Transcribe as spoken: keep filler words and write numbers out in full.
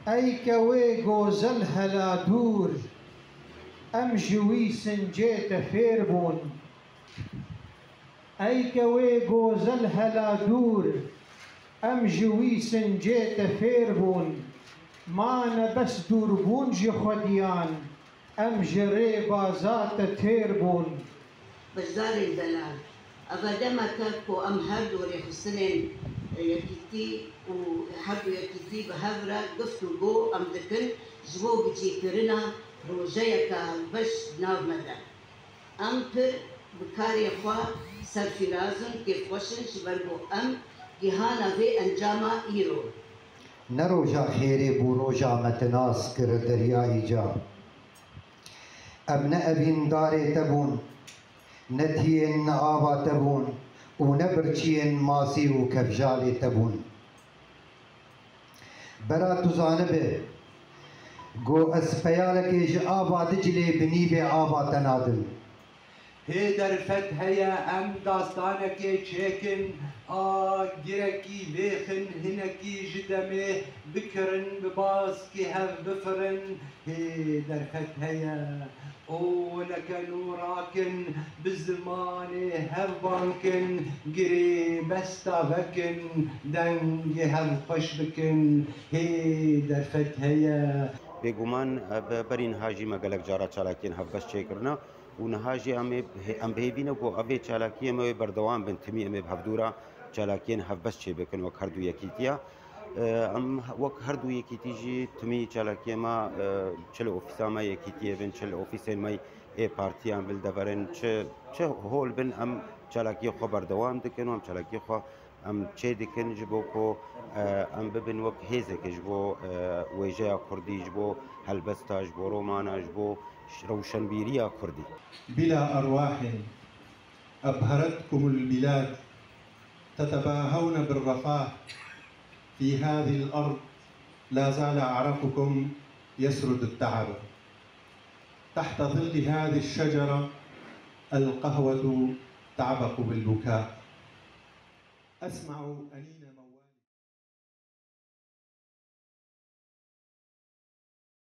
Ey ke wê gozel hela dûr, em ji wî sincê te fêr bûn. Ey ke wê gozel hela dûr, em ji wî sincê te fêr bûn. Ma ne bes dûrbûn ji xwediyan, em ji rêbaza te têr bûn. Beşdarên delal, ev e demek e ku em her du rêxistinên yekîtî û her du yekîtî bi hev re giftûgo em dikin ji bo gicîkirina projeyeke hevbeş di nav me de. Em pir bi karê xwe serfîraz in, kêfxweş in ji ber ku em gihana vê encama îro. Ne roja xêrê bû roja me te nas kir derya îca. Em ne evîndarê te bûn, ne tiyên ava te bûn û ne birçiyên masî û kevjalê te bûn. Bera tu zanibe, go ez peyalekê ji ava Dicilê bi nîvê ava te nadim. Hê derfet heye em dastanekê çêkin, a girekî vêxin hinekî ji demê bikirin, bi baskê hev bifirin. Hê derfet heye, oleke nû rakin, bi zimanê hev bankin, girê besta vekin, dengê hev xweş bikin. Hê derfet heye. Bêguman, ev berî niha jî me gelek cara çalakiyên hevbeş çêkirine û niha jî em ê, em bi hêvî ne ku ev ê çalakiyê me wê berdewam bin, timî em ê bi hevdû re çalakiyên hevbeş çêbikin wek her du yekîtiya. Em wek her du yekîtî jî timî çalakiyê me, e, çi li ofîsa me yekîtiyê bin, çi li ofîsên me ê partiyan bin li deverin, çi, çi hol bin, em çalakiyê xwe berdewam dikin û em çalakiyê xwe em çê dikin ji bo ku, e, em bibin wek hêzeke ji bo, e, wêjeya kurdî, ji bo helbesta, ji bo romana, ji bo ş-, rewşenbîriya kurdî. بلا أرواح أبهرتكم البلاد، تتباهون بالرفاه، في هذه الأرض لا زال عرقكم يسرد التعب. تحت ظل هذه الشجرة القهوة تعبق بالبكاء. أسمع أنين موت